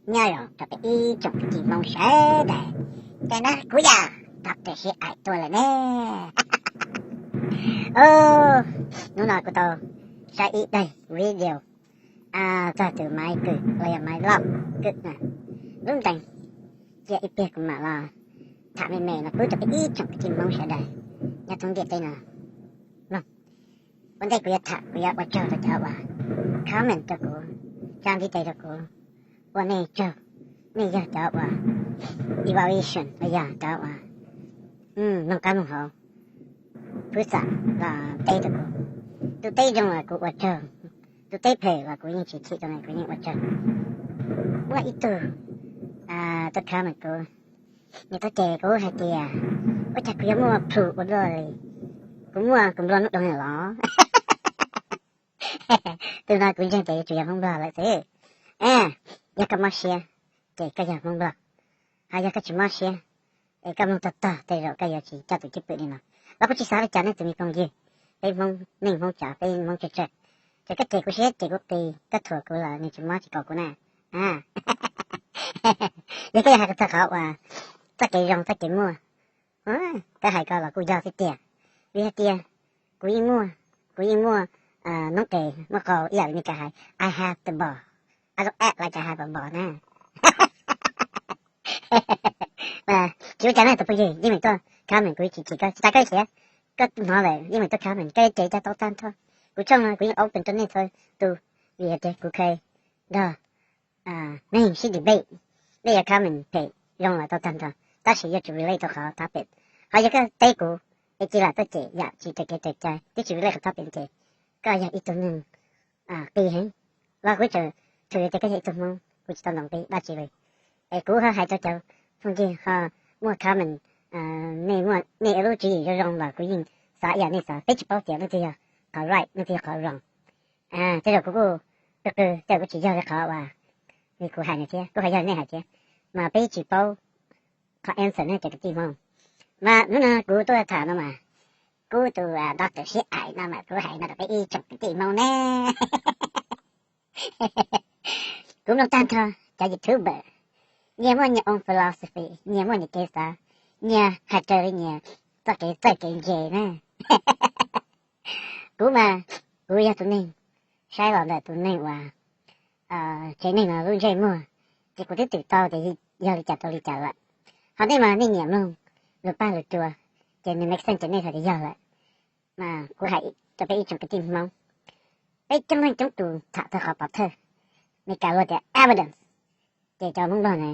Nyob zoo rau peb ib tsoom kwv tij Hmoob sawv daws, ces no kuv yog Doctor Sib Aim tuaj lawm ne. Hnub no kuv tau saib ib daim video txog tus Maiv Kwm los yog Maiv Lauj Kwm na, lub ntees cia ib pliag kuv mam los tham me me no pub rau peb ib tsoom kwv tij Hmoob sawv daws nyob thoob ntiaj teb no mloog. Ua ntej kuv yuav tham kuv yuav ua tsaug rau cov uas comment rau kuv, tsa ntiv tes rau kuv, ua nej tsaug. Nej yog cov uas evaluation los yog cov uas mloog qab mloog hauv, phwb xam los teb rau kuv. Tus teb zoo los kuv ua tsaug, tus teb phem los kuv yeej tsis chim rau, kuv yeej ua tsaug. Muaj ib tug tuaj comment kuv, nws tuaj ces kuv hais tias, ua cas kuv yuav muaj plhus ua luaj li, kuv muaj kuv Nplog hnub doog los? Tus no kuv ntseeg tias yuav tsum yog Hmoob Nplog lawm xwb. Yog koj mob siab ces koj yog Hmoob Nplog, ho yog koj tsis mob siab es koj mloog tag tag tej zaum koj yuav tsis coj tus cwj pwm li no. Los kuv tsis xav li cas nej tus me phooj ywg, peb Hmoob neej Hmoob tsav, peb Hmoob tsawg tsawg. Ces koj cem kuv siab cem kuv qis, koj thuam kuv los nws tsis mob tsis kaus kuv na. Yog koj yuav hais txog qhov uas txoj kev zoo txoj kev muaj, koj hais ko los kuj yog xwb tiag. Vim hais tias kuv yeej muaj, kuv yeej muaj noob qes muaj qau ib yam li Meskas hais I have the ball, I don't act like I have a ball na. Tsis ua cas na tus phooj ywg, yeej meem tuaj comment kuv tsis chim koj, tsis tas koj khiav, koj hnov lawm yeej meem tuaj comment, koj yuav cem cas tau tag nrho. Kuv tshooj no kuv yeej open rau nej txhua tus, vim hais tias kuv kheev nrog nej sib debate, nej yuav comment phem zoo los tau tag nrho, tab sis yuav tsum relate rau qhov topic. Ho yog koj teb kuv es cia lam tuaj cem yam tsis raws kev raws cai twb tsis relate qhov topic ces koj yog ib tug neeg qis heev. Los kuv tseem txhua tias koj yog ib tug Hmoob, kuv tsis tau ntaus nqi dab tsi li. Es kuv ho hais rau cov phooj ywg ho muaj comment, nej muaj nej lub tswv yim zoo zoo los kuv yeej xav ib yam nej xav, peb tsis paub tias leej twg yog qhov right leej twg yog qhov wrong. Tej zaum kuv kuj qw qw tej zaum kuj tsis yog li qhov uas li kuv hais no thiab kuj ho yog li nej hais thiab, mas peb tsis paub qhov answer ne cov kwv tij Hmoob. Mas hnub no kuv tuaj tham no mas, kuv tus doctor Sib Aim no mas kuv hais no rau peb ib tsoom kwv tij Hmoob ne. Kuv mloog tag nrho cov YouTuber, nyias muaj nyias own philosophy, nyias muaj nyias kev xav, nyias hais raws li nyias txoj kev txawj kev ntse na. Kuv mas, kuv yog tus neeg saib los ntawm tus neeg uas tsev neeg no lub ntsej muag, ces kuv twb twm tau tias yog li cas rau li cas lawm. Ho nej mas nej nyiam mloog lus paj lus tsua, ces nws make sense ces nej hais tias yog lawm. Mas kuv hais rau peb ib tsoom kwv tij Hmoob, peb coob leej coob tus tham txog qhov pov thawj, Meskas luag tias evidence, ces cov Hmoob Nplog ne,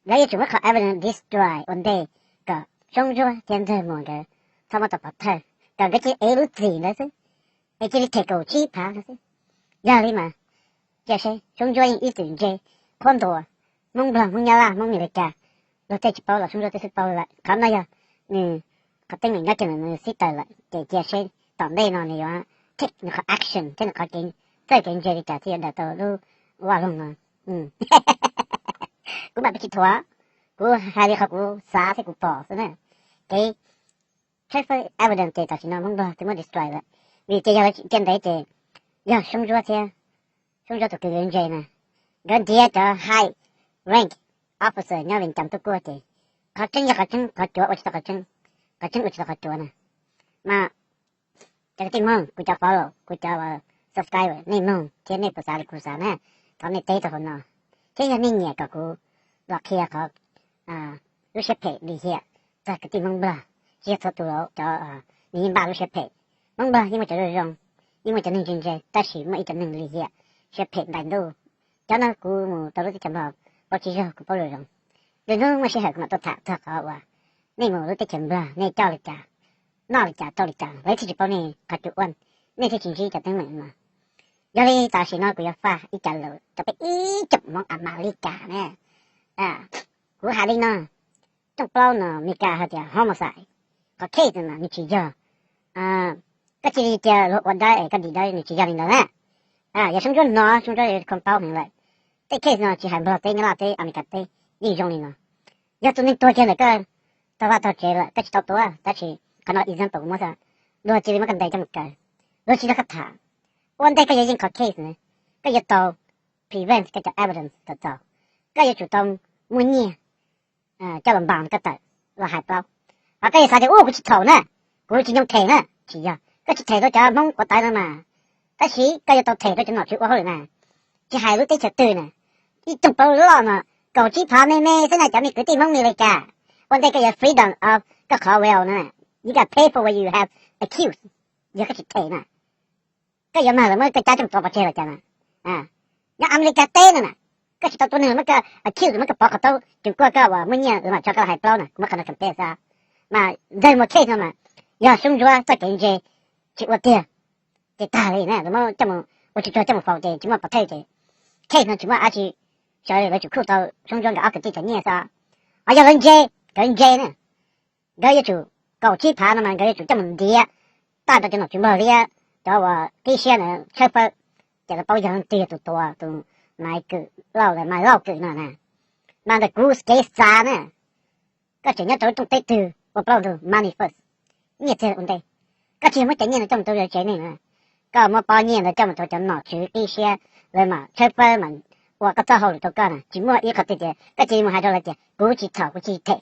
lawv yuav tsum muab qhov evidence destroy ua ntej kom Soob Ntsuab thiab Ntxawg Muas nkawd txhob muab tau pov thawj, kom nkawd cia li ev lub txim ntawd xwb, es cia li them kaum tsib phav no xwb. Yog li mas cia seb, Soob Ntsuab yeej ib txwm ntse qhuab ntuas Hmoob Nplog, Hmoob Nyab Laj, Hmoob Amelikas, luag tej tsis paub los Soob Ntsuab twb xub paub lawm. Qhov no yog nws qhov teeb meem nyob kiag ntawm nws xib taws lawm, ces cia seb tom ntej no nws yuav take nws qhov action thiab nws qhov kev txawj kev ntse li cas thiaj yuav daws tau lub vaj loog no. Kuv mam tsis thuam, kuv hais li qhov kuv xav thiab kuv pom xwb na. Kev tshawb fawb evidence ces tam sim no Hmoob Nplog twb muab destroy lawm, vim ces yog lawv tsis cia ntev ces yog Soob Ntsuab thiab Soob Ntsuab tus kwv ntse na, nkawd ntiav cov high rank officer nyob Vias Cas tuaj kuaj ces qhov tseeb yog qhov tseeb, qhov cuav ua tsis tau qhov tseeb, qhov tseeb ua tsis tau qhov cuav na. Mas cov kwv tij Hmoob, kuv cov follow, kuv cov subscriber, nej mloog thiab nej puas xav li kuv xav na, thov nej teb rau hauv no. Thiab yog nej nyiam kom kuv los qhia qhov lub siab phem lim hiam txog kwv tij Hmoob Nplog, tsis yog txhua tus los cov nws yeej npaj lub siab phem. Hmoob Nplog yeej muaj cov zoo zoo, yeej muaj cov neeg ntse ntse, tab sis muaj ib co neeg lim hiam siab phem ntais ntuj. Cov no kuv mus tau lub teb chaws Nplog paub tsib zaug kuv paub zoo zoo. Lwm hnub muaj sij hawm kuv mam tuaj tham txog qhov uas nej mus lub teb chaws Nplog nej coj li cas, noj li cas rau li cas lawv thiaj tsis paub nej qhov cuag ua, nej thiaj tsis ntsib cov teeb meem no. Yog li tam sim no kuv yuav faj ib co lus rau peb ib tsoom Hmoob Amelikas ne. Kuv hais li no, rooj plaub no Meskas hais tias homicide, qhov case no nws tsis yog, koj cia li cia luag ua dawb es koj dim dawb, nws tsis yog li ntawd na. Yog Soob Ntsuab hnov, Soob Ntsuab khoo paub heev lawm. Tej case no tsis hais Nplog teb, Nyab Laj teb, Amelikas teb yeej zoo li no. Yog tus neeg tuag kiag ntawm koj tog vaj tog tsev lawm, koj tsis tau tuav, tab sis qhov no example kuv muab xwb, luag cia li muab koj ntes coj mus kaw, luag tsis nrog koj tham, ua ntej koj yuav yeej qhov case na, koj yuav tau prevent koj cov evidence kom txaus. koj yuav tsum tau muaj nyiaj coj los npas koj tawm los hais plaub. Ho koj yuav xav tias ua kuv tsis thaum na, kuv tsis nyoo them na, tsis yog, koj tsis them rau cov Hmoob quav tawv no mas, tab sis koj yuav tau them rau cov nom tswv ua hauj lwm na. Tsis hais lub teb chaws twg na, ib tug paub loj no, kaum tsib phav me me xwb na cov me kwv tij Hmoob Amelikas, ua ntej koj yuav freedom of koj qhov wealth na, you got pay for what you have accused, yog koj tsis them na. Koj yuav mag lawv muab koj cab coj mus tua pov tseg los cas na? Nyob Amelikas teb no na, koj tsis tau tua neeg los muab koj accuse, muab koj pov qhov taub, tsuas kuaj koj uas muaj nyiaj lawv mam tso koj los hais plaub na, kuv muab qhov no compare xwb. Mas ntawg mus case no mas yog Soob Ntsuab txoj kev ntse tsis ua tiag, ces tag li na, lawv muab coj mus ua tsuj tsuag coj mus faus ces tsis muaj pov thawj ces case no tsis muaj dab tsi sawv li, lawv tsum khuj tau Soob Ntsuab nkawd ob kwv tij cov nyiaj xwb. Ho yog lawv ntse, nkawd ntse na, nkawd yuav tsum, kaum tsib phav no mas nkawd yuav tsum coj mus ntiav tag rau cov nom tswv npog liab, cov uas qib siab ntawd tshawb fawb, ces lawv paub yog leej twg yog tus tua tus Maiv Kwm Lauj, Maiv Lauj Kwm no na. Mas ntawm kuv kev xav na, koj tseem nyob rau lub rooj teb twg ua plaub ntug money first, nyiaj txiag ua ntej. Koj tsis yog muab cov nyiaj no coj mus rau tsev neeg na, koj muab pob nyiaj ntawd coj mus rau cov nom tswv qib siab, lawv mam tshawb fawb mam ua koj txoj hauj lwm rau koj na. Tsis muaj ib qho twg tias koj cia li mus hais rau lawv tias kuv tsis thaum, kuv tsis them,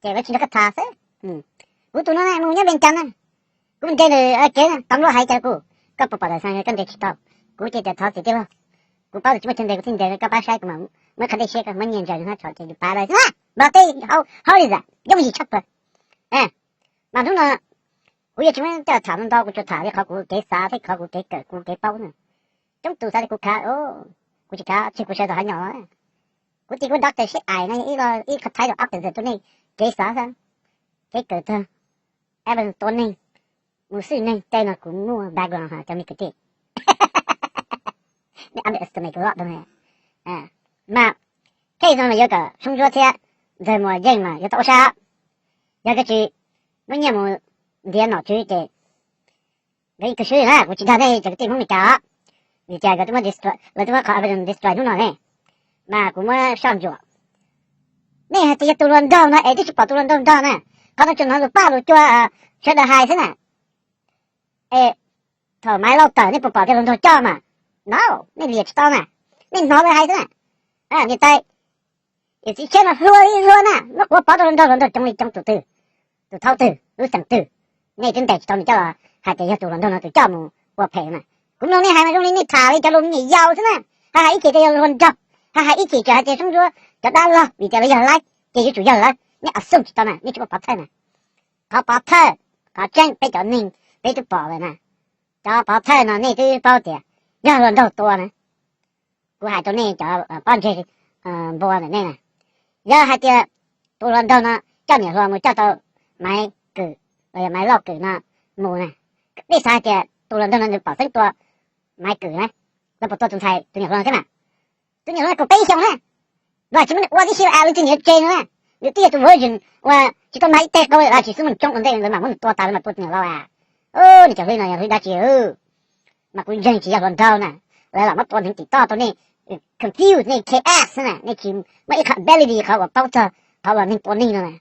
ces lawv tsis nrog koj tham xwb. Kuv tus no na mus nyob Vees Cas na, kuv mus nres ntawm kev na, tas luaj hais cas kuv, koj puas pom tas xaa koj nres tsis tau. Kuv ces tias thov txim tij laug, kuv paub tias tsis muaj chaw nres kuv thiaj nres, koj pab saib kuv mam muab qhov dej siab koj muab nyiaj ntsaws rau hauv tshom ces yus pav lawv xwb na. Npog teb hauj lwm zam yooj yim tshaj plaws. Mas hnub no kuv yuav tsis muab coj tham ntau, kuv tsuas tham li qhov kuv kev xav thiab qhov kuv kev kawm kuv kev paub na. Coob tus xav tias kuv khav, kuv tsis khav, tsis, kuv sawv tau hav nyom. Kuv tis kuv doctor sib aim no ib qho thaib rau opposite rau nej kev xav xwb. Kev kawm tag, evidence tua neeg, mus xwj neeg tej no kuv muaj background cov me kwv tij. Nej underestimate kuv lot doo. Mas case no mas yuav kom Soob Ntsuab thiab Ntxawg Muas yeej mas yuav tau ua sab. Yog koj tsis muab nyiaj mus ntiav nom tswv ces nkawd yeej kawg swb na, kuv tsis dag nej cov kwv tij Hmoob Meskas, vim tias nkawd twb muab destroy, lawv twb muab qhov evidence destroy hnub no ne. Mas kuv muab soj ntsuam, nej hais tias yog tus hluas nraug no es twb tsis pom tus hluas nraug nrog na, qhov no tsuas hnov lus paj lus cua sawv daws hais xwb na. Es thaum Maiv Lauj tawm nej puas pom tias hluas nraug coj mas? No, nej liam tsis tau na, nej hnov lawv hais xwb na. Niam tais, yawm txiv tshiab no hluas li hluas na, muab quav pov rau hluas nraug, hluas nraug coob li coob tus twg, tus thaub twg, lub xeem twg, nej twb ntes tsis tau nws coj los hais tias yog tus hluas nraug no tus coj mus ua phem na. Kuv mloog nej hais mas zoo li nej tham li cov lus me nyuam yaus xwb na. Hais hais ib chim tias yog hluas nraug, hais hais ib chim tseem hais tias Soob Ntsuab cov dab laug vim tias lawv yog lawv ces yuav tsum yog lawv. Nej assume tsis tau na, nej tsis muaj pov thawj na. Qhov pov thawj, qhov tseeb peb cov neeg peb twb pom lawm na. Cov pov thawj no nej twb paub tias yog hluas nraug tua na. Kuv hais rau nej cov pob ntseg npua ntawm nej na, yog hais tias tus hluas nraug no coj niam hluas mus coj tau Maiv Kwm los yog Maiv Lauj Kwm no mus na, nej xav hais tias tus hluas nraug no nws pom xeeb tua Maiv Kwm na, los puas tua tus ntxhais tus niam hluas no thiab mas? Tus niam hluas no kaum peb xyoos na, los tsis muab nws ua tib si a, lub txij niam tsev no na. Nws twb yog tus virgin uas tsis tau mag ib teg qau los tsis xub mus coob ua ntej lawv mam muab nws tua tas lawv mam tua tus niam hluas a. Nws cov hlwb no yog hlwb dab tsi? Mas kuv ntseeg tsis yog hluas nraug na, lawv lam muab tua neeg tim toj tau nej confuse nej chaos na, nej tsis muaj ib qho ability qhov uas paub txog qhov uas neeg tua neeg no na.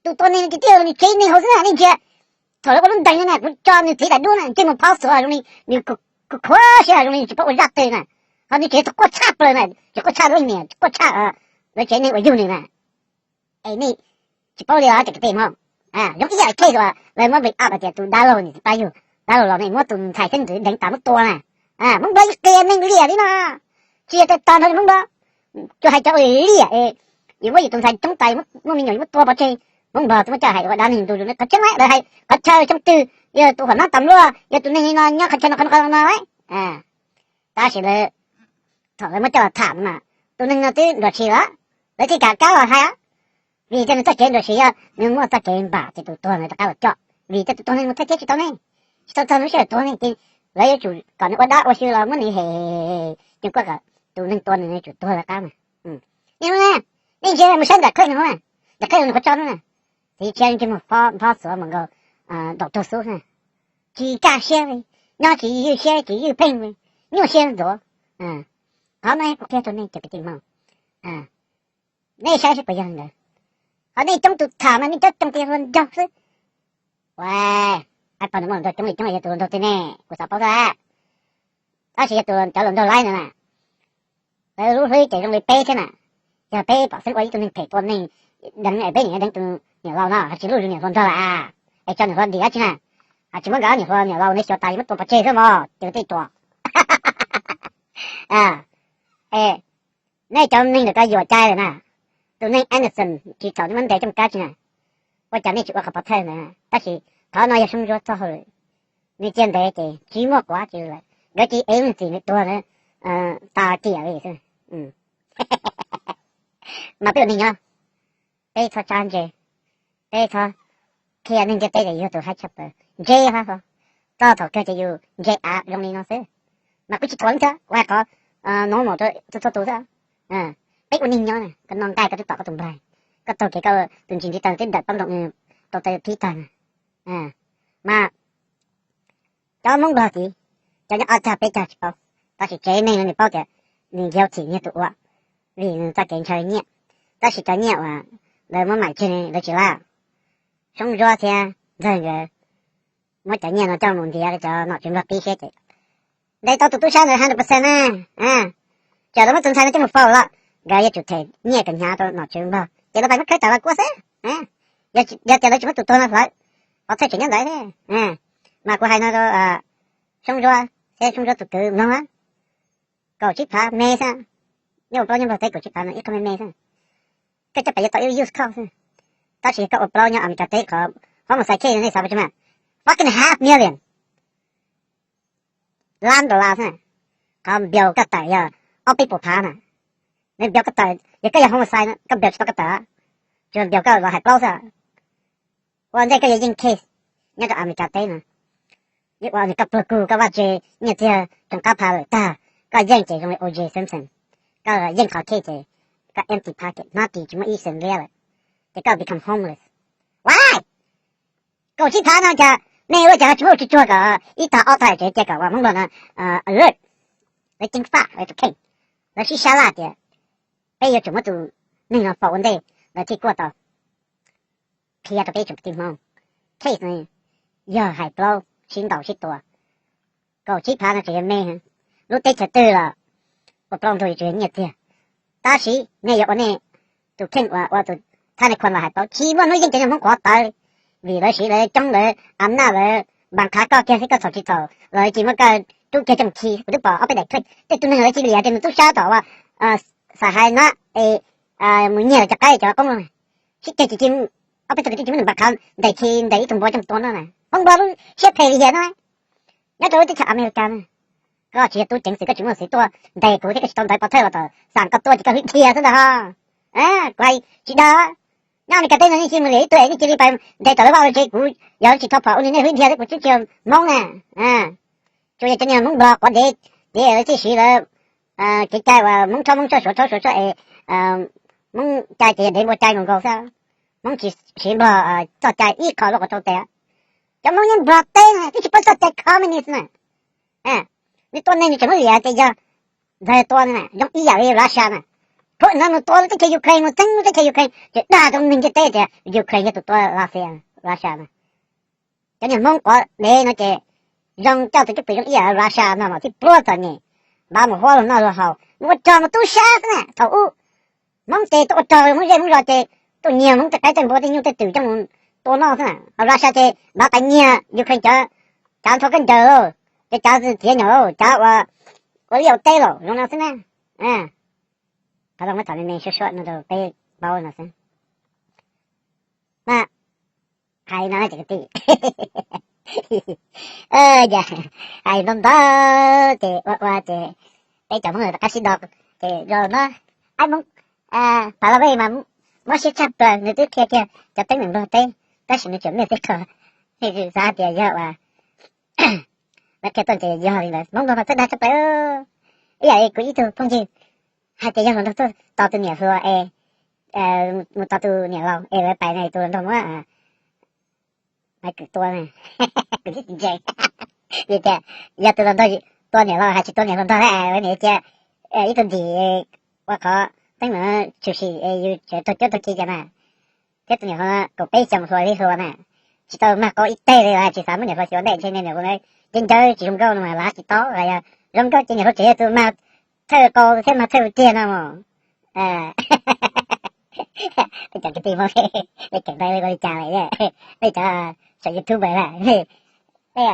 Tus tua neeg no tiag tiag nws tsev neeg hauv xwb na, nej ntsia. Thaum lawv ua lub ntees no na kuv tso nws txiv daim duab na ntsej muag phob xuav zoo li nws khuav siab zoo li nws tsis paub ua zaj twg na. Ho nws tsev txog quaj tshaj plaws na, tsis quaj tshaj leej niam, quaj tshaj lawv tsev neeg uas yug nws na. Es nej tsis paub li os cov kwv tij Hmoob. Zoo ib yam case uas lawv muab big up hais tias tus dab laug niam txiv pab yug, dab laug los ne muab tus ntxhais xeeb ntxwv deev tas muab tua na. Hmoob Nplog yeej qias neeg liam li no, tsis yog tias tag nrho li Hmoob Nplog, tsuas hais cov uas liam es yus muab yus tus ntxhais coob tas, muaj me nyuam yus muab tua pov tseg. Hmoob Nplog twb muab coj hais ua dab neeg ntu zus, qhov tseeb qhov chaw xyoo twg yog tus huam nab tas luaj, yog tus neeg li no nyob qhov chaw no qhov no qhov no. Tab sis lawv, thaum lawv muab coj los tham mas tus neeg no twb nruam sis lawm, lawv thiaj kam kab los hais. Vim tias nws txoj kev nruam sis yog nws muaj txoj kev npam ces tus tuag ntawd rov qab los coj, vim tias tus tuag neeg mus thawj thiab tsis tau ne, tsis tau txog lub sij hawm tuag ne ces lawv yuav tsum kom nws ua dab ua xyw los muab nws hem, ces kuj kom tus neeg tua nws yuav tsum tuag rov qab mas. Nej ntsia mus saib nram khawj no, nram khawj no nws qhuav tso na, txiv tshiab ntsej muag phob xuav mus nkaus ntaus tuag xub na, tsis kaj siab li, nyob tsis ywj siab tsis ywj pheej li, nyuaj siab ntxuav. Qhov no kuv qhia rau nej cov kwv tij Hmoob, nej saib seb puas yog li ntawd. Ho nej coob tus tham mas nej coob coob tias hluas nraug xwb. Ua, ab pa nws muaj hluas nraug coob li coob yog tus hluas nraug twg ne? Kuv xav paub xwb. Tab sis yog tus cov hluas nraug laib ntawd na, lawv lub hlwb ces zoo li peb thiab na, Yog peb pom xeeb ua ib tug neeg phem tua neeg deev es peb nim deev tus niam laus no, ho tsis luj zus niam hluas nrog lawm a? Es tso niam hluas dim dab tsi na? Ho tsis muab nkawd niam hluas niam laus ne xyuas tas yuav muab tua pov tseg xwb mog, ces tej tuam. Es nej cov neeg ntawm ko yuam cai lawm na. Tus neeg innocent tsis txhaum nej muab ntes coj mus kab tsi na. Ua cas nej tsis ua qhov pov thawj ntawd? Tab sis qhov no yog Soob Ntsuab txoj hauj lwm, nws cia ntev ces tsis muaj quav tsis lawm, nkawd cia ev leej txiv nws tuag na, tas kiam li xwb. Mas peb ua neeg nyob, peb txhob tsab ntse, peb txhob qhia neeg ntiaj teb tias yus yog tus hais tshaj plaws, ntse hab ho. Txog thaum kawg ces yus ntse av zoo li no xwb. Mas kuv tsis thuam leej twg, kuv hais qhov normal rau txhua txhua tus xwb. Peb ua neeg nyob, koj noj nqaij koj twb tom koj tus nplaig, koj taug kev koj tus ntsis ntiv taw twb dawm pab ntoos tau taw phib tag na. Mas cov Hmoob Nplog tid, cov nyob ob cag peb cag tsis paub, tab sis tsev neeg no nws paub tias nws guilty nyiag tus ua, vim nws txoj kev ntshaw nyiaj. Tab sis cov nyiaj uas lawv muab maim tseg lawv tsis lab. Soob Ntsuab thiab Ntxawg nkawd muab cov nyiaj no coj mus ntiav cov nom tswv Nplog pib siab ces ntes tau tus tub sab ntawd hundred percent na. Txawm lawv muab tus ntxhais no coj mus faus los nkawd yuav tsum them nyiaj kom hnyav rau nom tswv Nplog ces lawv pais muab khawb tawm los kuaj xwb. Yog tias lawv tsis muab tus tuag no hlawv, pov thawj tseem nyob ntawd thiab. Mas kuv hais no rau Soob Ntsuab thiab Soob Ntsuab tus kwv mloog, kaum tsib phav me xwb. Nej ua plaub nyob Nplog teb kaum tsib phav no ib qho me me xwb. Koj coj pais yuav tau ib lub used car xwb. Tab sis koj ua plaub nyob Amelikas teb qhov homicide case nej xav pes tsawg mas? Fucking half million, lab dollar xwb. Qhov npias koj tawm yog ob peb puas phav na. Nws npias koj tawm, yog koj yog homicide no koj npias tsis tau koj tawm, tsuas npias koj los hais plaub xwb. Ua ntej koj yuav yeej case nyob rau Amelikas teb no, yeej ua nws koj pluag kug koj vaj tse nyiaj txiag tsoom qab phav lawm tag, koj yeej ces zoo li O J Simpson, koj yeej qhov case ces koj empty pocket, hnab ris tsis muaj ib xees liab lawm, ces koj become homeless. Why? Kaum tsib phav no cas nej ua cas tsis muab tsuag tsuag kom ib tag ob tag tsev cia kom uas Hmoob Nplog no alert, lawv ceev faj lawv tus kheej, lawv sib sab laj tias peb yuav tsum muab tus neeg no faus ua ntej lawv thiaj kuaj tau. Qhia rau peb tsoom kwv tij Hmoob, case no yog hais plaub sib ntaus sib tua, kaum tsib phav no tseem yog me, lub teb chaws twg los ua plaub ntug tseem yog nyiaj txiag. Tab sis nej yuav ua nej tus kheej uas ua tus thab nej khuas los hais plaub, tsis muaj hnub yeej cov niag Hmoob quav tawv li, vim lawv siv lawv coob lawv am naj lawv npas qhav koj kiag thiab koj txhaum tsis txhaum los tsis muab koj rub kiag coj mus khi. Kuv twb pom ob peb daim clip tej tug neeg lawv cia li liam tias nws tub sab tom uas xav hais na, es mus nyiag lawv cov qaib cov qoob loo, sib ceg tsis cia, ob peb tug kwv tij tsis muab nws npas qhav ntes khi ntes ib tug npua coj mus tua no na. Hmoob Nplog lub siab phem li hiam no, nyob rau lub teb chaws Amelikas na. Koj tsis yog tub ceev xwm, koj tsis muaj xwm tuaj ntes kuv thiab koj tsis tau ntawv pov thawj los tom xam koj tuaj ces koj hwj dhia xwb ntag ho. Kuv hais tsis dag, nyob Amelikas teb no nej cia mus liam ib tug es nej cia li pais ntes tom lawv vaj lawv tsev, kuv yog tsis tho phom ua li nej hwj dhia thiab kuv twb tsis yog Hmoob na. Tsuas yog cov niag Hmoob Nplog quav dev, dev lawv thiaj siv lawv kev cai uas Hmoob tshob Hmoob tshob, Suav tshob Suav tshob es Hmoob cai ces yog dev npua cai nkaus nkaus xwb. Hmoob tsis siv Nplog txoj cai ib qho lub qhov rau tes. Cov Hmoob nyob Nplog teb na twb tsis paub txoj cai communist na. Nws tua neeg nws tseem muab liam tias yog Ntxawg tua na, zoo ib yam li Russia na. Thaum no nws tua lub teb chaws Ukraine, mus txeeb lub teb chaws Ukraine ces dag rau neeg ntiaj teb tias Ukraine yog tus tua Russia, Russia na. Cov niag Hmoob quav dev no ces zoo coj tus cwj pwm zoo ib yam Russia no mas thiaj pluag txom nyem, npaj mus huab luag noj luag haus, mus ua rog mus tub sab xwb na. Thaum ub Hmoob ces tuaj ua rog Hmoob zej Hmoob zos ces tuaj nyiag Hmoob tej qaib tej npua tej nyuj tej twm coj mus tua noj xwb na. Ho Russia ces npaj tais nyiag Ukraine cov, cav nrho khaub ncaws lauj, cov cav txiav nyom lauj, cav ua, ua liaj ua teb lauj, zoo no xwb na. Qhov no muab tham me me suab suab no rau peb paub no xwb. Mas hais no ces kwv tij, hais ntau ntau ces ua ua ces peb cov Hmoob rov qab sib do ces zoo no. Ab Hmoob Palawe mas mob siab tshaj plaws, nws twb qhia kiag cov teeb meem Nplog teb tab sis nws tseem meej tej qho, xav tias yog uas lawv qhia tuaj ces yog li ntawd. Hmoob Nplog mas txawj dag tshaj plaws. Ib yam li kuv ib tug phooj ywg hais tias yog hluas nraug tuaj tos tus niam hluas es mus tos tus niam laus es lawv pais na tus hluas nraug muab maiv kwm tua, kuv tsis ntseeg. Vim tias yog tus hluas nraug tua niam laus hais tsis tua niam hluas nraug lawv niam cia ib tug ntim ua qhov teeb meem tshwm sim yus tseem tuag cuab tuag ki cas na. Thiab tus niam hluas kaum peb xyoo hluas li hluas na, tsis tau mag qau ib teg li, tsis xav muab niam hluas xyuas ntej ntshe niam hluas ncawg ncawg tsis zoo nkauj no mas lav tsis tau. Yog zoo nkauj ces niam hluas tseem yog tus mag thawj qau thiab mag thawj tiag no mas. Peb cov kwv tij Hmoob, peb kawm ntawv ua li cas lawm, peb cov saum YouTube lawm, peb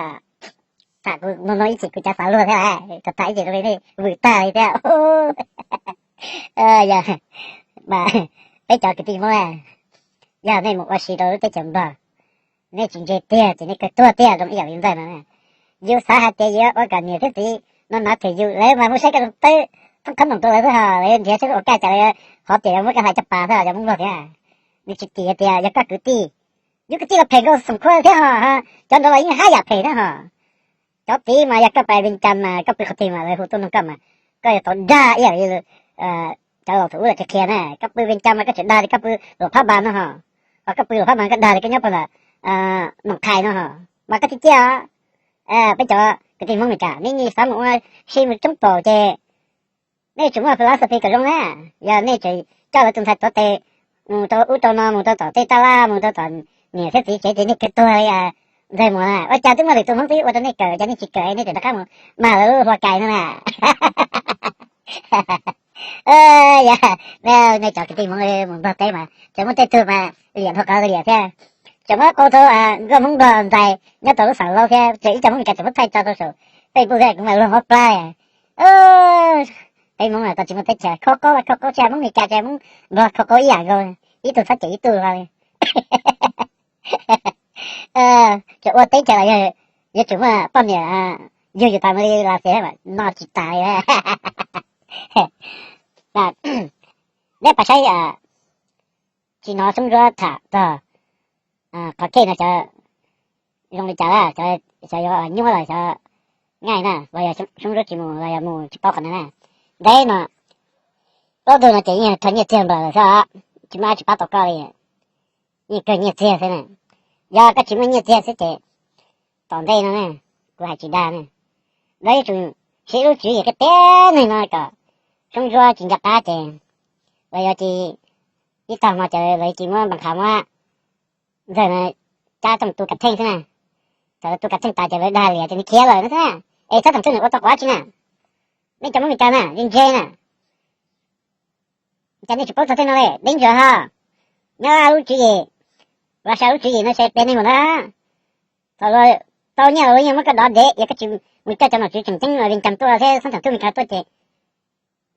tham kuv no no ib chim kuv cav xav luag thiab, tham tham ib chim no nej vwm tag li thiab. Yog, mas peb cov kwv tij Hmoob, yog nej mus ua si rau lub teb chaws Nplog, nej tsis ntse tiag ces nej kawg tuag tiag zoo ib yam li Ntxawg no. Yus xav hais tias yus ua kom niam thiab txiv no nav them yus, lawv mas muaj saib koj zoo tawb thoob khob noom rau lawv xwb, ho lawv nrhiav saib lub ua kaj cas lawv hov tias yuav muab koj hlais caj pas xwb, yog Hmoob Nplog thiab. Nws tsis tim tias yog koj kwv tij, yus kwv tij los phem nkaus Xoom Khuab thiab ho, cov nraud los yeej haj yam phem thiab ho. Cov txiv mas yog koj pais Vees Cas mas koj pw qhov twg mas lawv hu tuaj nug koj mas koj yuav tau dag ib yam li cov laus thaum ub lawv qhia qhia na, koj pw Vees Cas mas koj tseem dag li koj pw Luam Phab Npas no ho, ho koj pw Luam Phab Npas koj dag li koj nyob puag nram Noom Qhais no ho, mas koj thiaj ciaj os. Peb cov kwv tij Hmoob Meskas, nej xav mus ua si mus coob pom ces nej yuav tsum muaj philosophy kom zoo na. Yog nej tseem coj lawv tus ntxhais tuav tes mus rau ub rau no, mus rau tom tej taj laj, mus rau tom niam thiab txiv tsev ces nej kawg tuag li Ntxawg Muas na. Ua cas twb muaj lwm tus Hmoob twb ua rau nej kawm, cas nej tsis kawm, nej tseem rov qab mus mag lawv lub hlua kais no na. Yog, nej cov kwv tij Hmoob mus Nplog teb mas tseem muaj tej tug mas liam dhau qhov liam thiab, tseem muab qau rau nkauj Hmoob Nplog ntxais nyob rau lub xeev laub thiab, tseem ib co Hmoob Meskas tseem muab thaij tso rau saum Facebook thiab, kuv mas luag mob plab. Peb Hmoob tau tsis muaj teb chaws, kho qaub kho qaub, tsis hais Hmoob Meskas tsis hais Hmoob Nplog kho qaub ib yam nkaus, ib tug txhob cem ib tug li. Tseem ua teb chaws los yuav tsum muaj poj niam yug yus tas mus li Lav Xias mas noj tsis tas li. Neb pab saib tsis hnov Soob Ntsuab tham txog qhov case no cov zoo li cas, xyov yuav nyuaj los xyov nyaij na, los yog Soob Ntsuab tsis mus los yog mus tsis paub qhov no na. Ntev no plaub tug no ces yeej khaws nyiaj txiag npaws lawm xwb, tsis muaj dab tsi pab tau koj li, yeej kawg nyiaj txiag xwb na. Yog koj tsis muaj nyiaj txiag xwb ces tom ntej no ne, kuv hais tsis dag ne, lawv yuav tsum siv lub tswv yim kiag tiag neeg no kom Soob Ntsuab tsis nco qab ces lawv yuav tsis, ib tag hmo ces lawv cia li muab Npas Qha muab Ntxawg no cab tuaj mus tu kav theej xwb na. Thaum lawv tu kav theej tas ces lawv dag liam ces nws khiav lawm no xwb na. Es txhob tseem tshuav nws ua tau qhov dab tsi na. Nej cov Hmoob Meskas na, yeej ntse na, cas nej tsis paub txog tej no li, deeb ntsuav ho. Nyob lub tswv yim, Russia lub tswv yim no ces peb neeg mus na, thaum luag tau nyiaj los luag yeej muab koj dov dev, yog koj tsis mus coj cov nom tswv tseem ceeb los Vees Cas tuaj thiab xab thaum tub Mes Kas tuaj ces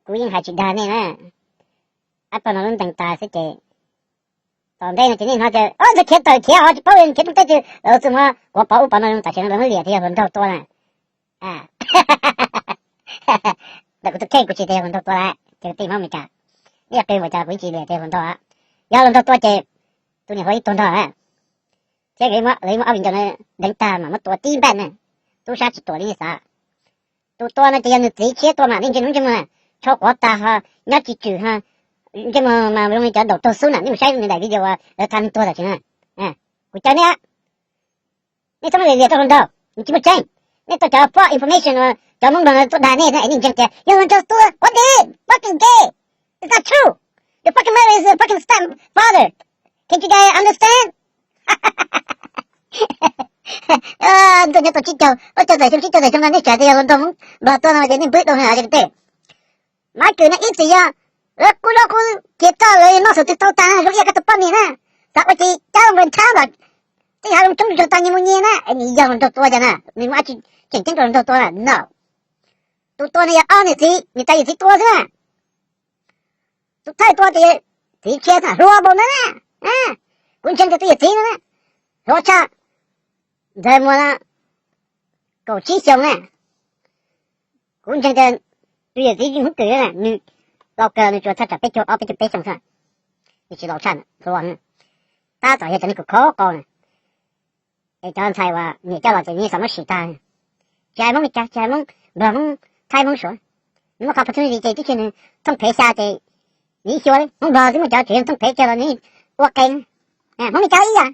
kuv yeej hais tsis dag nej na. Ab pog no lub ntees tas xwb ces tom ntej no ces nej hnov tias Ntxawg khiav tawm khiav ho tsis paub li, khiav rau teb twg, lawv txawm muab quav pov ub pov no zoo, tam sim no lawv muab liam tias yog hluas nraug tua na. Ntawm kuv tus kheej kuv tsis tias yog hluas nraug tua lawm, ces kwv tij Hmoob Mes Kas, nej yog qe npaum cas kuv yeej tsis liam tias yog hluas nraug. Yog hluas nraug tua ces tus niam hluas yeej tuag nrog lawm, thiab lawv muab ob viv ncaus no deev tag mas muab tua tib npaj na, tub sab tsis tuam li nej xav. Tus tua no ces yog nws txiv tshiab tua mas nej ntsej muag ntsej muag tsho quav tas ho, nyob tsis tswm ho, ntsej muag mas zoo li cov daum tuag xub na, nej mus saib nws daim video uas lawv tha nws tuag tam sim no. Kuv caw nej, nej txhob muab liam liam rau hluas nraug, nws tsis muaj tseeb. Nej tau cov false information uas cov Hmoob Nplog no tuaj dag nej, nej ntseeg tias yog hluas nraug tua, what the fucking gay, it's not true, your fucking mother is a fucking stepfather, can't you guys understand? Ntuj nyob tau tsib caug, ob caug tawm xyoo, tsib caug tawm xyoo no nej tseem tias yog hluas nraug Hmoob Nplog tua no ces nej npwb dua li os tej. Mab Kws no ib txwm yog lawv qub zaub qub tsev txog lawv noj xwm twg tau tas zoo ib yam koj tus poj niam na. Xav ua tsis cab npawg nthab los tej hav zoo coob tsuag tag nyias mus nyias na, es nws yog hluas nraug tua cas na, nws muaj dab tsi tseem ceeb rau hluas nraug tua na? No. Tus tua no yog ob niam txiv, niam tais yawm txiv tua xwb na. Tus thawj tua ces txiv tshiab xwb, hluas npaum ntawd na. Kuv ntseeg tias tus yawm txiv no na, hluas tshaj Ntxawg Muas no kaum tsib xyoos na. Kuv ntseeg tias tus yawm txiv Hmoob Kws na, nws laus kawg, nws tsuas tshaj tsam peb caug ob peb caug peb xyoo xwb, nws tsis laus tshaj, hluas. Tab tom yog cov neeg khov khov qau na, es cov ntxhais uas niam coj los ces nws xav muab sim tag. Tsis hais Hmoob Mes Kas, tsis hais Hmoob Nplog, Hmoob Thaib, Hmoob Suav, nws muaj qhov opportunity ces tib si nws thooj phev xya ces nws xyuas li. Hmoob Nplog twb muaj cov tsev thooj phev kiag los nws ua qe. Hmoob Mes Kas ib yam.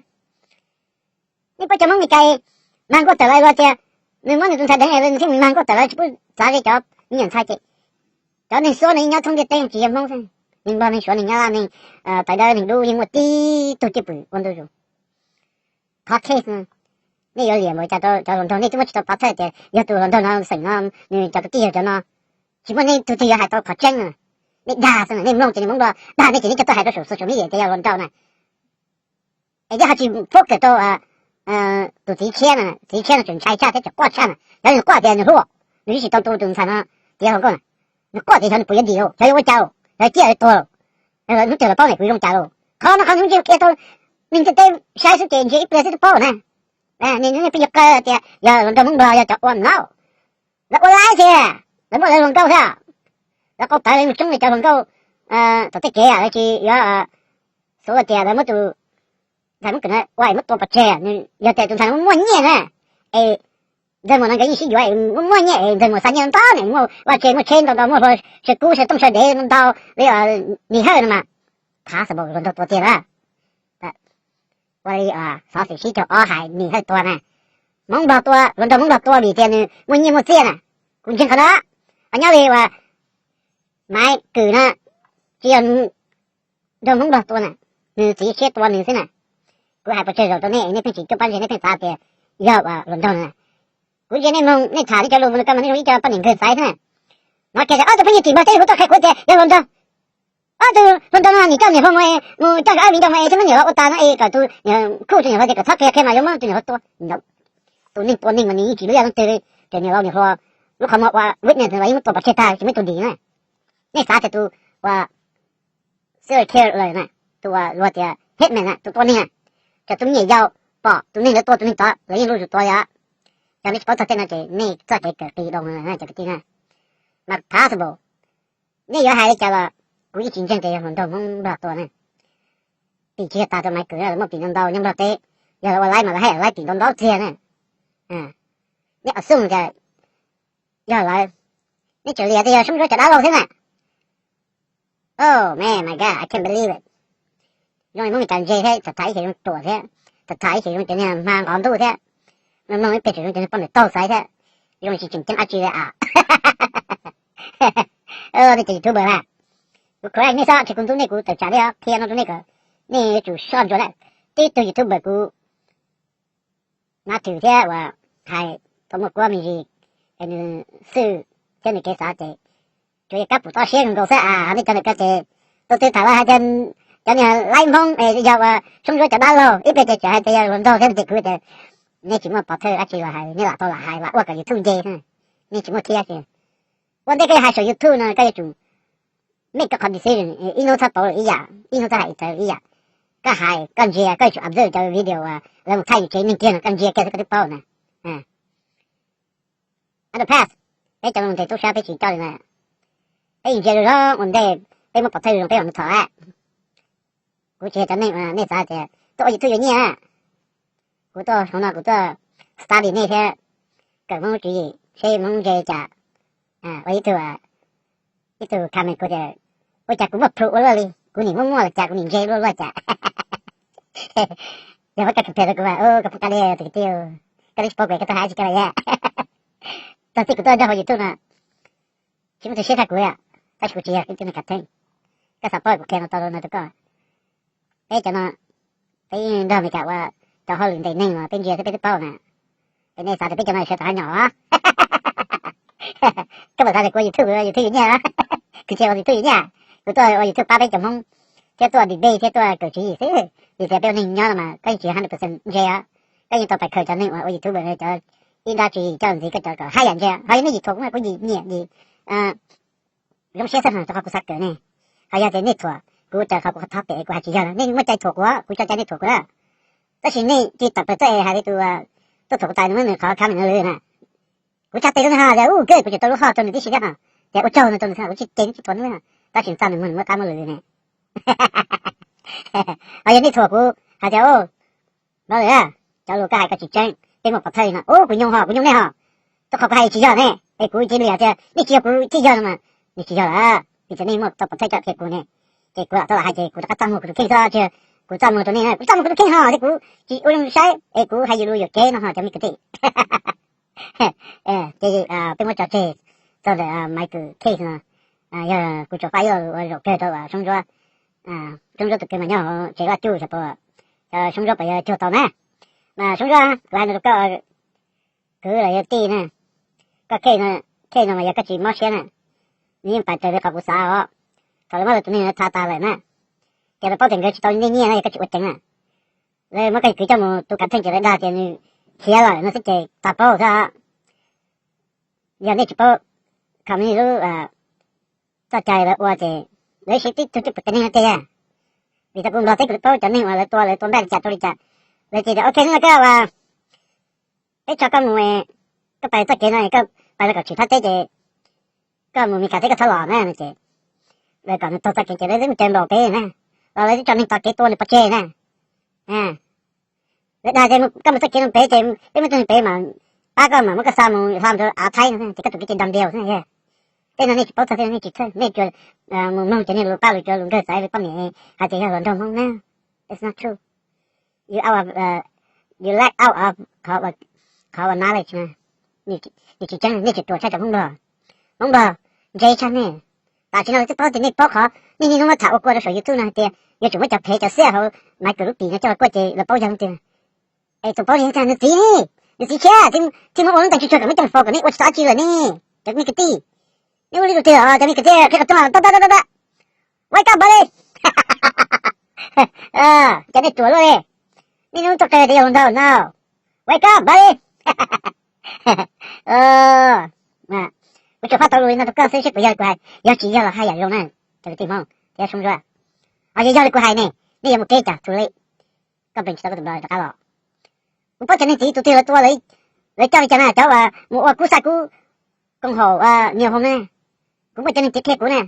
Nej paub cov Hmoob Mes Kas mag nkuaj tawm los luag tias nws muab nws tus ntxhais deev nws thiaj mag nkuaj tawm los tsis pub txav ze cov me nyuam ntxhais ces cov neeg Suav no yeej nyob thoob ntiaj teb tsis yog Hmoob xwb, neeg Nplog neeg Suav neeg Nyab Laj neeg Taiv Dawb neeg Dub yeej muaj tib tug cwj pwm ua ntu zus. Qhov case no nej yuav liam npaum cas rau cov hluas nraug, nej twb muab tsis tau pov thawj tias yog tus hluas nraug no xeem no nws cov kwv tij yog cov no, tsis muaj nej tug twg yuav hais tau qhov tseeb no. Nej dag xwb na, nej mloog ces nej Hmoob Nplog dag nej ces nej coj tuaj hais rau saum social media tias yog hluas nraug na. Es yog ho tsis focus rau tus txiv tshiab na, txiv tshiab no tseem ntshai tshaj thiab tseem quaj tshaj na. Xyov nws quaj tias nws hluas, nws twb tsis tau tu tus ntxhais no tiav hluas nkauj na. Nws quaj tias xyov nws puas yuav dim lauj, xyov yuav ua cas lauj, xyov ciaj yuav tuag lauj, hnub twg los paub niam kuv zoo cas lauj. Qhov no qhov nws tsis qhia tau neeg ntiaj teb saib xwb ces ntsia ib pliag xwb twb paub na. Nws pheej yuav qw tias yog hluas nraug Hmoob Nplog yog cov ua mlauj, lawv ua laib tiag, lawv muaj lawv hluas nkauj thiab. Lawv qau tawv mus tsoob li cov hluas nkauj tom tej kev lawv tsis yuav xav tias lawv muab tus ntxhais Hmoob Kws no ua es muab tua pov tseg. Yog tias tus ntxhais no muaj nyiaj na, es ntxawg muam no nkawd yeej sib yuav es muaj muaj nyiaj es ntxawg muam xa nyiaj ntau niam muaj vaj tse muaj tsheb ntau ntau muaj hlua saw kub saw tooj saw dev ntau li Nis Hawj no mas, possible hluas nraug tua tiag lawm. Ua li xov xwm sib caug ob hais Nis Hawj tua na, Hmoob Nplog tua, hluas nraug Hmoob Nplog tua vim tias nws muaj nyiaj muaj txiaj na. Kuv ntseeg qhov no. Ho nyob li uas Maiv Kws na, tsis yog nraug Hmoob Nplog tua na, nws txiv tshiab tua nws xwb na. Kuv hais pes tsawg zaus rau nej, nej pheej tsis coj pab ntse, nej pheej xav tias yog uas hluas nraug na. Kuv ntsia nej mloog nej tham nej cov lus mus no koj mas nej zoo ib co poj niam nkawg xaiv xwb na. No kiag ob tug pheej yug tim npog tej hu tuaj qhia kuv tias yog hluas nraug. Ob tug hluas nraug no nim coj niam hluas mus, mus coj cov ab viv ncaus mus es thiab muab niam los ua tas no es kom tus khuj tus niam hluas tias kom txhob qhia qhia mas yuav muab tus niam hluas tua. Tus neeg tua neeg mas nws yeej tsis lub yaj lub twg li, ces niam laus niam hluas lub qhov muag ua witness los yeej muab tua pov tseg tag tsis muaj ib tug ntim na. Nej xav tias tus uas serial killer na, tus uas luag tias hitman na, tus tua neeg na, cov tus me nyuam yaus pom tus neeg ntawd tua tus neeg tod lawv yeej lub zus tua li os. Yog nej tsis paub txog tej no ces nej txoj kev kawm qis doo cov kwv tij na. Mas possible, nej yuav hais li cas los kuv yeej tsis ntseeg tias yog hluas nraug Hmoob Nplog tua ne. Tim tsis yog tas rau Maiv Kws, muaj tim ntau ntau nyob Nplog teb, yog lawv ua laib mas lawv haj yam laib tim ntau ntau tiag na. Nej assume tias yog lawv, nej tseem liam tias yog Soob Ntsuab cov dab laug thiab na. Oh man, my God, I can't believe it. Zoo li Hmoob Mes Kas ntse thiab, tham tham ib xyem zoo ruam thiab, tham tham ib xyem zoo cov niag hma nqov ntuj thiab, mloog mloog ib pliag tseem zoo cov niag poj niam taug xaiv thiab, zoo li tsis tseem ceeb dab tsi li as. Nej cov YouTuber na, kuv correct nej xwb, tsis kuv ntxub nej, kuv tawm tsam nej qhia no rau nej kom nej yuav tsum soj ntsuam na. Tib tug YouTuber kuv nab thwm thiab uas hais tau muaj kuab me ntsis, es nws xwm thiab nws kev xav ces tsuas yog kab pum toj siab nkaus xwb as. Nej cov ntawm ko ces tus twg tham los hais tias cov niag laib Hmoob es yog uas Soob Ntsuab cov dab laug, ib pliag ces tseem hais tias yog hluas nraug thiab ces kuv tias nej tsis muaj pov thawj dab tsi los hais, nej lam tau lam hais lam ua kom YouTube nce, nej tsis muaj thiab ces ua ntej koj yuav hais saum YouTube no koj yuav tsum make koj qhov decision, ib hnub txhob pauv lwm ib yam, ib hnub txhob hais ib tawv ib yam. Koj hais koj ntsia koj yuav tsum observe cov video uas lawv mus thaij yus tsev neeg kiag no koj ntsia kiag xwb koj twb paub na. Underpass, peb cov neeg ntes tub sab peb tsis coj li na. Peb yeej ntsia zoo zoo ua ntej, peb muab pov thawj zoo peb mam mus thov. Kuv tsis yog cov neeg uas nej xav tias tuaj ua YouTube yuav nyiaj. Kuv tuaj hauv no kuv tuaj study nej thiab kawm Hmoob tswv yim seb Hmoob ntse li cas. Ua ib tug, ib tug comment kuv tias ua cas kuv muaj proof ua luaj li, kuv nim muaj muaj los cas kuv nim ntse luaj luaj cas. Yog muab koj compare rau kuv mas koj pub kab li tus kwv tij, koj twb tsis paub kuv koj tuaj hais tsis kab li. Txog txij kuv tuaj nrog hauv YouTube no tsis muaj tus siab tshaj kuv, tab sis kuv tsis yog ib tug neeg khav theeb. Koj xav paub kuv qhia no tau no rau koj. Peb cov no, peb nrog Amelikas ua cov hauj lwm ntes neeg no peb ntsia thiab peb twb paub na. Es nej xav tias peb cov no sawv rov qab nyob os? Koj puas xav tias kuv ua YouTube, YouTube yuav nyiaj? Kuv tsis ua YouTube yuav nyiaj, kuv tuaj ua YouTube pab peb cov Hmoob thiab tuaj debate thiab tuaj kawm tswv yim xwb. Vim tias peb ua neeg nyob no mas koj yeej tsis hundred percent ntse os. Koj yeej tau pais khaws cov neeg uas ua YouTube cov ib nrab tswv yim coj ntxiv koj cov kom haj yam ntse. Ho yog nej yim thuam kuv mas kuv yim nyiam yim zoo siab xwb rau qhov kuv xav kawm ne. Ho yog tias nej thuam kuv raws qhov kuv thov pem kuv hais tsis yog, nej muaj cai thuam kuv, kuv tso cai nej thuam kuv na. Tab sis nej cia li tawm plaws tuaj es hais li tus tuaj thuam kuv tas nws muab nws qhov comment no lwm na. Kuv tsa tes rau nws hais tias u kawg kuv tseem tau lub hoj rau nws tib si thiab no, tias ua tsaug no rau nws xwb, kuv tsis tes nws tsis thuam nws na. Tab sis txaj nws muag nws muab qab muab lwm ne. Ho yog nej thuam kuv hais tias u, no lawm, cov lus koj hais koj tsis tseeb, peb muaj pov thawj no, u kuv nyoo ho kuv nyoo nej ho. Rau qhov kuv hais tsis yog ne, es kuv cia li hais tias nej tsis yog kuv thiaj yog no mas, nws tsis yog lawm, vim tias nej muaj tau pov thawj coj qhia kuv ne. Ces kuv lam tau lam hais ces kuv rov qab txaj muag kuv tus kheej xwb, kuv txaj muag rau nej, kuv txaj muag kuv tus kheej ho thiab kuv tsis ua zoo saib es kuv hais yus lus yuam kev no ho cov me kwv tij. Ces peb muab tso tseg txog ntawm Maiv Kws case no, yog kuv tsuas faj ib lo lus ua zaum kawg rau Soob Ntsuab. Soob Ntsuab tus kwv mas nyob hauv tsev laj cuj xyov puas, Soob Ntsuab puas yuav cuag tau na. Mas Soob Ntsuab, kuv hais no rau koj, kwv los yog tij na, koj case no, case no mas yog koj tsis mob siab na, nws yeej pais raws li qhov kuv xav os. Thaum lawv muab lawv tus neeg ntawd txhav tas lawm na, ces lawv paub tias nkawd tsis tau nej nyiaj no yog koj tsis ua ceev na, lawv muab koj kwv coj mus tu kav theej ces lawv dag tias nws khiav lawm no xwb ces txav paub xwb. Yog nej tsis paub company lub txoj cai lawv ua ces lawv siv tib tug twb pus tes neeg no tiag. Vim tau kuv Nplog teb kuv paub cov neeg uas lawv tua lawv tua npaj li cas rau li cas, lawv ces tias ok no koj ua, peb tso koj mus, koj pais txoj kev no koj pais rau kom tshwm thaj teb ces koj mus Mis Kas teb koj txhob los na no ces lawv kom nws taug txoj kev ces lawv twb mus caw nplaum peb na, los lawv twb tso neeg tos kev tua nws pov tseg na. Lawv dag tias koj mus txoj kev no pem ces peb muaj tug neeg pem mas pab koj mas muab koj xa mus hlo rau av Thaib no ces koj tus kev ces dam diau xwb na. Tej no nej tsis paub txog tej no nej tsis txhawj, nej tsuas mus mloog cov niag lus paj lus cov lus nkawg xaiv li poj niam hais tias yog hluas nraug Hmoob na. It's not true. You out of, you lack out of qhov uas knowledge na. Nws tsis tseeb, nej tsis ruam tshaj cov Hmoob Nplog. Hmoob Nplog ntse tshaj nej. Tam sim no lawv twb paub tias nej paub qhov nej niaj hnub muab tham ua kua rau saum YouTube no hais tias yuav tsum muab cov phev cov xiab hauv Maiv Kwm lub pim no coj los kuaj ces lawv paub yog tias, es tus paub li cas nws txiv ne, nws txiv thiab thiaj muab ua lub ntees tsuj tsuag kom muaj coj fau kom nej ua tsis tau dab tsi lawm ne. Cov nej kwv tij, nej ua li tus twg os cov nej kwv tij qhia qhov tuag tab tab tab tab. Wake up buddy. Cov nej ruam luaj li, nej hnub tuaj qe tias yog hluas nraug no. Wake up buddy. Kuv tsuas faj tau lus li no rau koj xwb seb puas yog li kuv hais, yog tsis yog los haj yam zoo na. Cov kwv tij Hmoob thiab Soob Zuag, ho yog yog li kuv hais ne, nej yuav mus kev cas too late. Koj npeem tsis tau koj tus nplo rov qab los. Kuv paub cov neeg txiv tus twg lawv tua, lawv coj li cas na, cov uas mus ua kub xaj kub koom haum niag hoo ne. Kuv muaj cov neeg txiv qhia kuv na,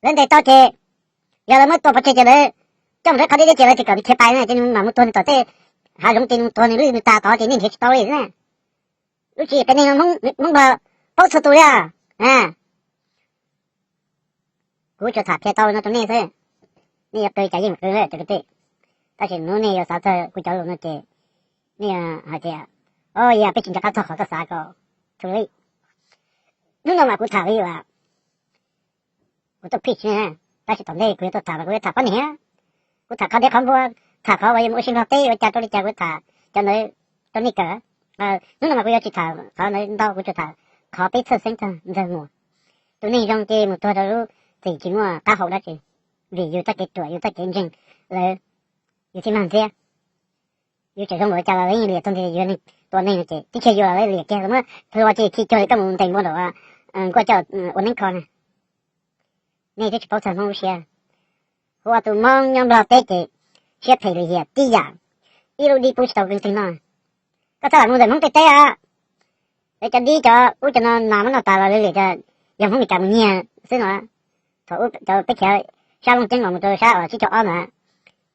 lawv ntes tau ces yog lawv muab tua pov tseg ces lawv coj mus rau qhov deb deb ces lawv tsis kom nws khiav pais na ces nws mam mus tuag nws tom tej hav zoov ces nws mus tuag nws lwj nws tas tod ces nej nrhiav tsis tau li na. Lub tswv yim qias neeg no Hmoob Nplog paub txhua tus li os. Kuv tsuas tham qhia tau no rau nej xwb, nej yuav qw cas yeej qw cov kwv tij. Tab sis hnub nej yuav xav txog kuv cov lus no ces nej yuav hais tias, o yog peb tsis nco qab txog qhov koj xav kom too late. Hnub no mas kuv tham li uas kuv tuaj preach, tab sis tom ntej kuv yuav tuaj tham mas kuv yuav tham poj niam, kuv tham qhov deb qhov npua, tham qhov uas yuav mus ua si Nplog teb ua cas rau li cas kuv tham cov ntawd rau nej kawm. Hnub no mas kuv yuav tsis tham qhov ntawd ntau, kuv tsuas tham qhov peb txhawj xeeb txog Ntxawg Muas. Tus neeg zoo ces mus tuag rau lub txim tsis muaj qab hau dab tsi, vim yus txoj kev ruam yus txoj kev ntseeg lawv, yus thiaj mag ntxiab. Yus tseem zoo npaum li cas los lawv yeej liam txog ntiag, yus yog neeg tua neeg no ces tib chaws yus los lawv liam kiag, lawv muab hluas ces khi cuag li koj mus ntes npua nraum nkuaj coj ua neeb kho na. Nej twb tsis paub txog Hmoob lub siab. Hu ua tus Hmoob nyob Nplog teb ces siab phem lim hiam tib yam, ib lub dib pub tsis tau leej twg noj. Koj txhob lam mus ntawm Hmoob tej teb os. Lawv cov dib cov ub cov no nas muab noj tas los lawv liam tias yog Hmoob Meskas mus nyiag xwb no. Thaum ub cov peb khiav sab Looj Ceeb los mus rau sab uas tsib caug ob ntawd,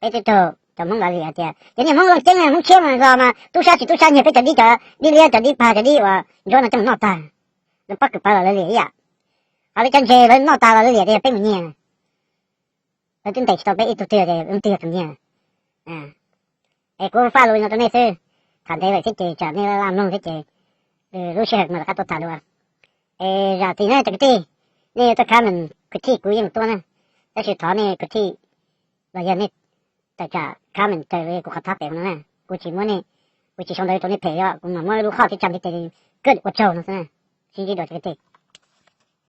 peb twb raug cov Hmoob los liam tias cov niag Hmoob Looj Ceeb, Hmoob Tshiab mas los mas tub sab tsis tub sab nyiag peb cov dib, cov dib liab, cov dib pag, cov dib uas ntsuab no coj mus noj tag. Lawv pob kws pawv los lawv liam ib yam. Ho lawv cov ntses lawv noj tas los lawv liam tias yog peb mus nyiag. Lawv twb ntes tsis tau peb ib tug twg tias leej twg yog tus nyiag. Es kuv faj lus li no rau nej xwb, tham ntev lawm thiab ces tsam nej laj mloog thiab ces lub sij hawm mas rov qab tuaj tham dua. Es zam txim na cov kwv tij, nej yuav tuaj comment critique kuv yeej tuaj na, tab sis thov nej critique los yog nej tawm tsam comment raws li kuv qhov thab pem no na. Kuv tsis muab nej, kuv tsis sau ntawv rau nej phem, yog kuv mam muab lub hoj thiab tsam li tes kawg ua tsaug no xwb na. Sib ntsib dua cov kwv tij.